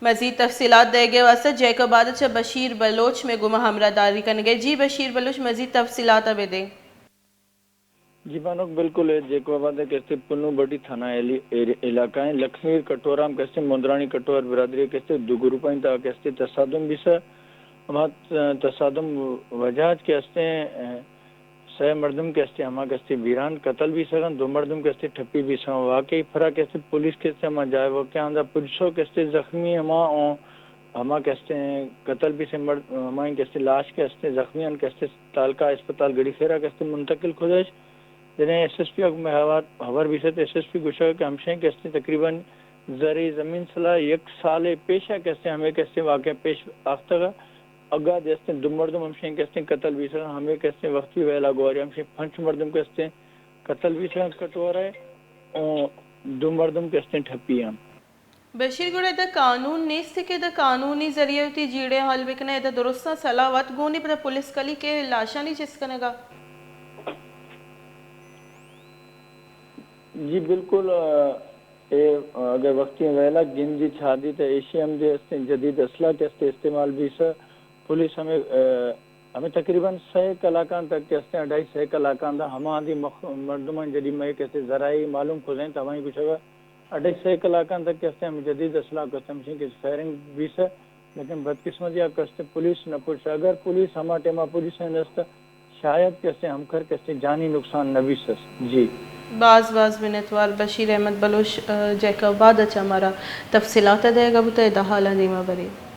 مزید تفصیلات دئیگ ءِ واستہ جیکب آباد ءَ چہ بشیر بلوچ مئے گوما ہمراہ داری کنگ ءَ۔ جی بشیر بلوچ، مزید تفصیلات ءَ بدے۔ جی بانک، بالکل، اے جیکب آباد ءِ کہ استے پنو بٹی تھانہ علی-، ایر-، علاقہ ایں۔ لکھمیر کٹور ہم کہ استے مندرانی کٹور برادری کہ استے دو گروپ ایں، تا کہ استے تصادم بیثہ۔ ہما تصادم وجہ کہ استے، سئے مردم کہ استے ہما کہ استے بیران قتل بیثغاں، دو مردم کہ استے ٹپی بیثغاں۔ واقعی پھرا کہ استے پولیس کہ استے ہما جائے واقعہ آندا پجسو کہ استے زخمی ہما اوں ہما کہ استے قتل بیثیں مرد، ہما کہ استے لاش کہ استے زخمی آں کہ استے تعلقہ اسپتال گڑی خیرا کہ استے منتقل کثش۔ جنہیں ایس ایس پی ءَ مئے ہبر، ہبر بیثت، ایس ایس پی گوشگ کہ ہمشیں کہ استے تقریباً زرعی زمین سلا یک سالے پیشا کہ استے ہمے کہ استے واقعہ پیش آختغ۔ اگاں دے استے دو مردم ہمشیں کہ استے قتل بیثغاں، ہمے کہ استے وقتی ویلا گواری ہمشیں پنچ مردم کہ استے قتل بیثغاں کٹورا ءَ، او دو مردم کہ استے ٹپی آں۔ بشیر، گڑا ادا قانون نیست کہ ادا قانونی ذریعہ وتی جیڑہ حل بکنے؟ ادا درستاں سلاہ وت گونی پدا پولیس کلی کہ لاشانی چست کنگا؟ جی بالکل، آ، اے، آ، اگر وقتی ویلا گندی چاردی تو ایشی ہم دے استے جدید اسلحہ کہ استے استعمال بیثہ۔ پولیس ہمیں، آ، ہمیں تقریباً سئے کلاکاں تک کہ استے، اڈھائی سئے کلاکاں دا ہما دی مخ-، مردمان جدی مئے کہ استے ذرائع معلوم کثیں تو ہمیں گوشگا اڈھائی سئے کلاکاں تک کہ استے ہمیں جدید اسلحہ کہ استے ہمشیں کہ فائرنگ بیثہ، لیکن بدقسمتی ءَ کہ استے پولیس نہ پجسہ۔ اگر پولیس ہما ٹائما پجسہ نست، شاید کہ استے ہمکر کہ استے جانی نقصان نہ بیثہ۔ جی۔ باز باز منتوار بشیر احمد بلوچ، آ، جیکب آباد ءَ چہ مارا تفصیلات دئیگا بوتہ، ادا حالاں دیما بریں۔